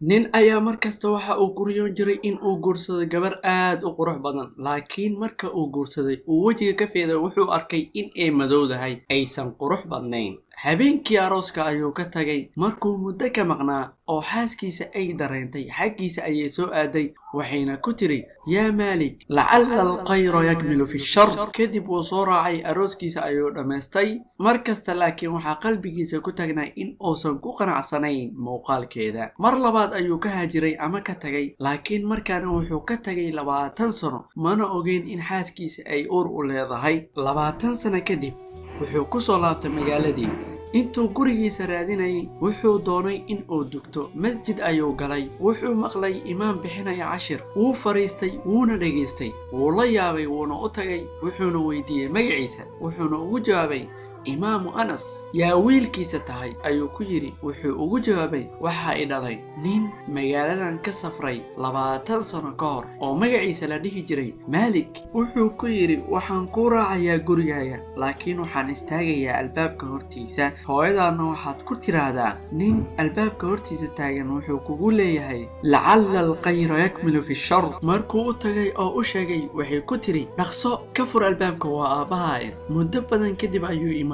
Nin ayaa markasta waxa uu ku riyoon jiray in uu guursado gabar aad u qurux badan, laakiin marka uu guursaday uu wejiga ka feeday, wuxuu arkay in ay madowdahay, aysan qurux badnayn. Habeenkii arooska ayuu ka tagay. Markuu muddo ka maqnaa oo xaaskiisa ay dareentay, xaggiisa ayay soo aaday, waxayna ku tiri: "Yaa Maalik, lacalla alkhayra yakmilu fi shar." Kadib wuu soo raacay, arooskiisa ayuu dhammaystay. Mar kasta laakiin waxaa qalbigiisa ku tagnaa in uusan ku qanacsanayn muuqaalkeeda. Mar labaad ayuu ka haajiray ama ka tagay, laakiin markaana wuxuu ka tagay 20 sano, mana ogeyn in xaaskiisa ay uur u leedahay. 20 sano kadib wuxuu ku soo laabtay magaaladii. Intuu gurigiisa raadinayay, wuxuu doonay in uu dugto. Masjid ayuu galay. Wuxuu maqlay imaam bixinaya cashir. Wuu fadhiistay, wuuna dhegaystay. Wuu la yaabay, wuuna u tagay, wuxuuna weydiiyey magaciisa. Wuxuuna ugu jawaabay Imaamu Anas. "Yaa wiilkiisa tahay?" ayuu ku yidhi. Wuxuu ugu jawaabay: "Waxaa i dhalay nin magaaladan ka safray 20 sano ka hor oo magaciisa la dhihi jiray Maalik." Wuxuu ku yidhi: "Waxaan kuu raacayaa gurigaaga, laakiin waxaan istaagayaa albaabka hortiisa. Hooyadaadna waxaad ku tiraahdaa nin albaabka hortiisa taagan wuxuu kugu leeyahay: lacalla alkhayra yakmilu fi shar." Markuu u tagay oo u sheegay, waxay ku tiri: "Dhaqso ka fur albaabka, waa aabbahaa." Muddo badan kadib ayuu imaaday.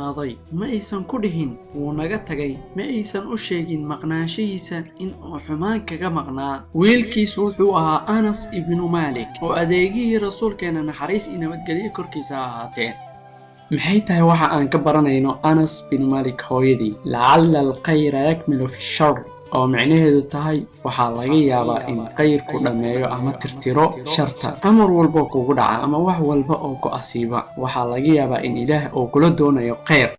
Ma aysan ku dhihin wuu naga tagay, ma aysan u sheegin maqnaanshihiisa in uu xumaan kaga maqnaa. Wiilkiis wuxuu ahaa Anas ibnu Maalik oo adeegihii rasuulkeena, naxariis iyo nabadgelyo korkiisa ha ahaatee. Maxay tahay waxa aan ka baranayno Anas bin Malik hooyadii? Lacalla alkhayra yakmilu fi shar, oo micnaheedu tahay waxaa laga yaabaa in khayrku dhammeeyo ama tirtiro sharta. Amar walba kugu dhaca ama wax walba oo ku asiiba, waxaa laga yaabaa in Ilaah uu kula doonayo khayr.